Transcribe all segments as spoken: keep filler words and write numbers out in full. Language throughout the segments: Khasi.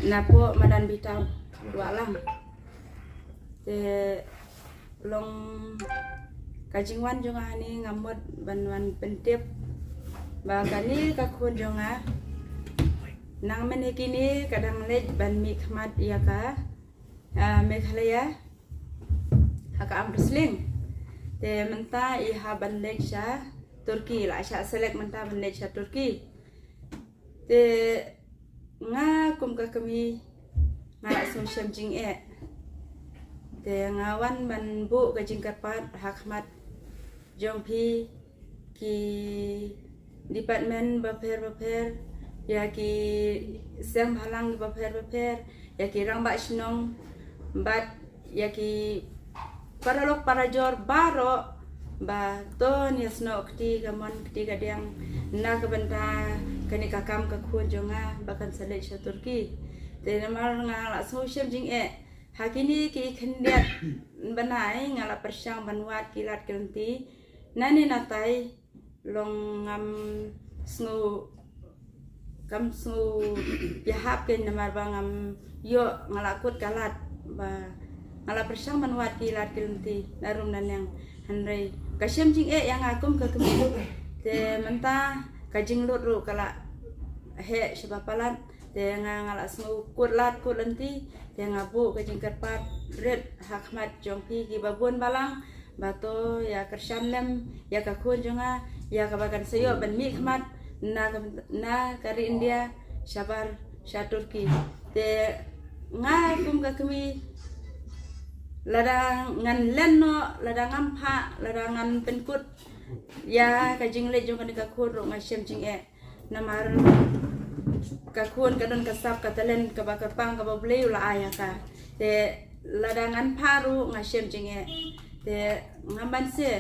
Napoh madan Bitaw, Wahlang. Te long ka jingwan jong nga hangne nga mut ban wan pyntip ba kane ka khun jong nga nang mynne kine ka dang leit ban mihkhmat ïa ka, ah, Meghalaya ha ka arm wrestling. Te mynta i hap ban leit sha Turkey, la shah select mynta ban leit sha Turkey. Te nga kum ka kmie nga la sngewshem jingeh. Te nga wan ban buh ka jingkyrpad ha khmat jong phi ki department bapher bapher, ïa ki seng bhalang bapher bapher, ïa ki rangbah shnong bad ïa ki paralok parajor baroh ba to ngin ïasnoh kti kamon kti kadiang na ka bynta kane ka kam ka khun jong nga ba kan sa leit sha Turkey. Te namar nga la sngewshem jingeh ha kine ki khyndiat bnai nga la pyrshang ban wad ki lad ki lynti. Nane natai long ngam sngew, kam sngew ïahap kein namar ba ngam ïoh, nga la kut ka lad ba nga la pyrshang ban wad ki lad ki lynti na rum na neng. Hynrei ka shem jingeh ïa nga kum ka kmie. Te mynta ka jinglut ruh ka la heh shaba palat. Te nga, nga la sngew kut lad kut lynti. Te nga buh ka jingkyrpad rit ha khmat jong phi kiba bun balang ba to ïa kyrshan lem ïa ka khun jong nga, ïa kaba kan sa ïoh ban mihkhmat na ka, na ka ri India shabar sha Turkey. Te nga kum ka kmie, lada ngan len noh, lada ngam phah, lada ngan pynkut ïa ka jingleit jong kane ka khun ruh nga shem jingeh. Namar ka khun ka don ka sap ka talent kaba kyrpang kaba U Blei u la ai ha ka. Te lada ngan phah ruh nga shem jingeh. Te ngam banse,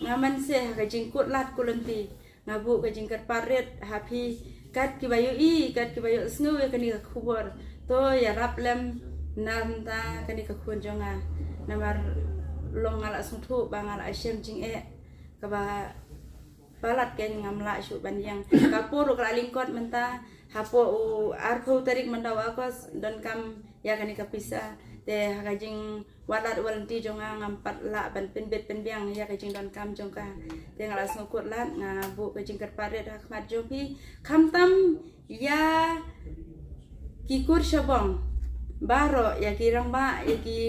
ngam banse ha ka jingkut lad kut lynti. Nga buh ka jingkyrpad rit ha phi kat kiba ïohi, kat kiba ïohsngew ïa kane ka khubor. To ïarap lem na bynta kane ka khun jong nga. Namar long nga la sngewthuh ba nga la shem jingeh kaba palat kein, ngam lah shuh ban ïeng. Ka por ruh ka la lyngkot mynta, hapoh u arphew tarik mynta u August donkam ïa kane ka pisa. Te ha ka jingwad lad wad lynti jong nga ngam pat lah ban pynbit pynbiang ïa ka jingdonkam jong ka. Te nga la sngewkut lad, nga buh ka jingkyrpad rit ha khmat jong phi. Khamtam ïa ki kur shabong baroh, ïa ki rangbah, ïa ki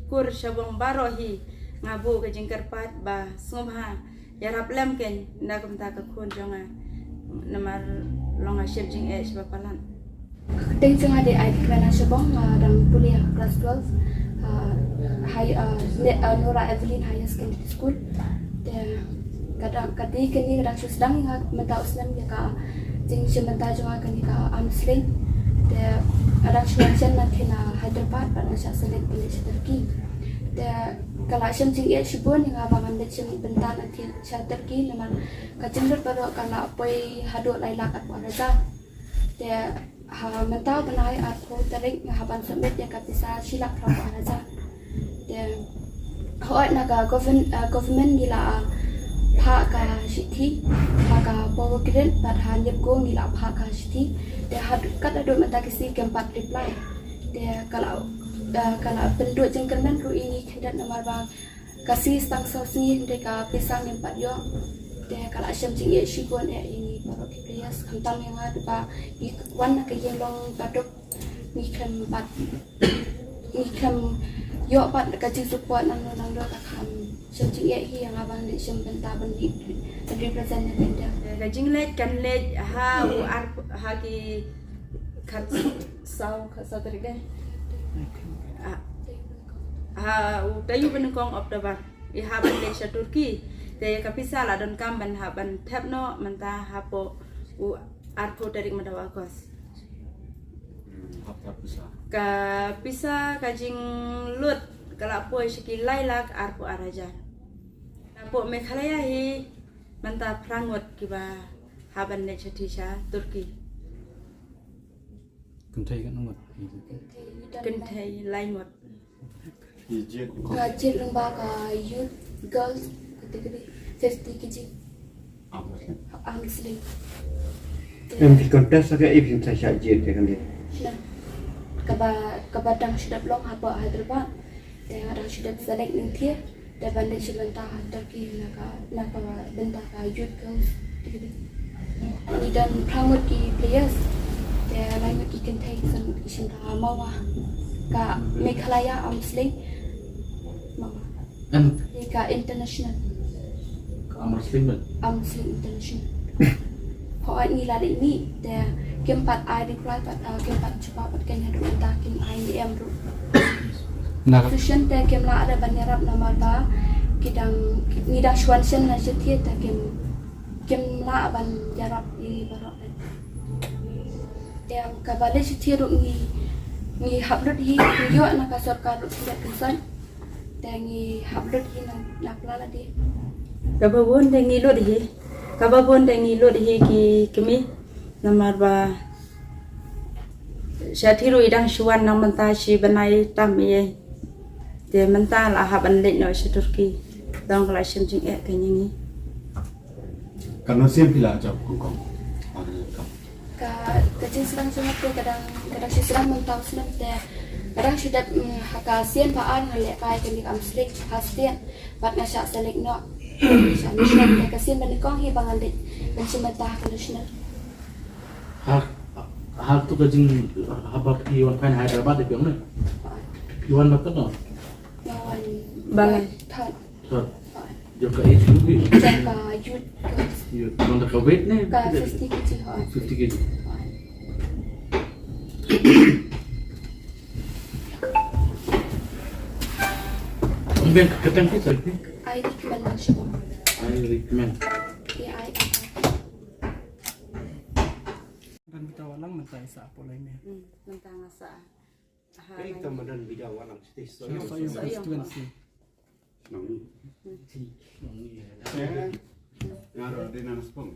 kur shabong baroh hi, nga buh ka jingkyrpad ba sngewbha ïarap lem kein na ka bynta ka khun jong nga. Namar long nga shem jingeh shaba palat. Ka kyrteng jong nga dei Aidikmena Shabong, nga dang pule ha class twelve, ah, high, ah, ne-, ah, Nora Evelyn Higher Secondary School. Te ka dang, ka dei kane ka dang shu sdang ïa nga mynta u snem ïa ka jingshim bynta jong nga kane ka arm wrestling. Te ka dang shu wan shen na ki na Hyderabad bad nga shah select ban leit sha Turkey. Te ka la shem jingeh shibun ïa nga ba ngan leit shim bynta na ki sha Turkey namar ka jinglut baroh ka la poi haduh lai lak arphew ar hajar. Te ha mynta u bnai arphew tarik nga hap ban submit ïa ka pisa shi lak phraphew ar hajar. Te hooid na ka govern-, ah, government ngi la, ah, phah ka shithi ha ka Power Grid bad ha Nipco ngi la phah ka shithi. Te had-, kat haduh mynta ki sngi kim pat reply. Te ka la, ah, ka la pynduh jingkyrmen ruh ïa ngi khyndiat namar ba ka sngi sdang saw sngi hynrei ka pisa ngim pat ïoh. Te ka la shem jingeh shibun eh ïa ngi baroh ki players, khamtam ïa nga ba ngi wan na ka ïing long baduk, ngi khlem pat, ngi khlem ïoh pat ka jingsupport nangno nangno, ka kham shem jingeh hi ïa nga ban leit shim bynta ban leit represent ïa ka India. Ka jingleit kan leit ha u ar, ha ki khatsaw, khatsaw tarik dei. Ah, ha u taïew ba nyngkong October i hap ban leit sha Turkey. Te ka pisa la donkam ban hap ban thep noh mynta hapoh u arphew tarik mynta u August. Hap thep pisa. Ka pisa ka jinglut ka la poi sha ki lai lak arphew ar hajar. Napoh Meghalaya hi mynta phra ngut kiba hap ban leit sha, sha Turkey. Kynthei katno ngut? Kynthei lai ngut. Nga jied lyngba ka youth girls category fifty kilogram. Arm wrestling. Em phi contest ka, em phi sa shah jied ka kane. Na. kaba, kaba dang shu dep long hapoh Hyderabad. Te nga dang shu dep select nangthiah. Te ban leit sha bynta ha Turkey na ka, na ka bynta ka youth girls. Ngi don phra ngut ki players. Te lai ngut ki kynthei ki shim, ki shim ha Mawa. Ka Meghalaya Arm Wrestling. Mawa. Em, ïa ka international. Arm wrestling, man. Arm wrestling international. Hooid, ngi la leit mih, te kim pat ai reply pat, ah, kim pat jubab pat kein haduh mynta, kim ai ne em ruh. Na ka session te kim lah da ban ïarap namar ba ki dang, ngi dang shu wan shen na shatei te kim, kim lah ban ïarap ïa ngi baroh. Te kaba leit shatei ruh ngi, ngi hap lut hi, ngi ïoh na ka sorkar ruh ki leit kynsoi. Te ngi hap lut hi na, na pla lade. Kaba bun te ngi lut hi. Kaba bun te ngi lut hi ki kmie. Namar ba shatei ruh i dang shu wan na mynta shi bnai tam ïa. Te mynta la hap ban leit noh sha Turkey. Dang ka la shem jingeh ka ïa ngi. Katno sien phi la jop Hong Kong? Ka, ka jingsdang jong nga te ka dang, ka dang shu sdang mynta u snem te ka dang shu dep, mm, ha ka sien ba ar nga lehkai kane ka arm wrestling ha state bad nga shah select noh. Shah national te ka sien ba nyngkong hi ba nga leit ban shim bynta ha ka national. Ha, ha tu ka jing, haba phi wan phain Hyderabad te phi ong ne? Phi wan ba katno? Nga wan balai. Third. Third. Jong ka age group hi? Jong ka youth. Youth. Nang da ka weight ne? Ka fifty K G, ha. Fifty K G. Ong biang ka kyrteng phi, sorry phi? Ai Rikman Langshibong. Ai Rikman. A I R. Ban bita walang mynta i sa pulai me. Hmm, mynta nga sa. Ka ikta madan bida walang stage so yung. So yung constituency. Nang. Nang. Nga ro de nang spong.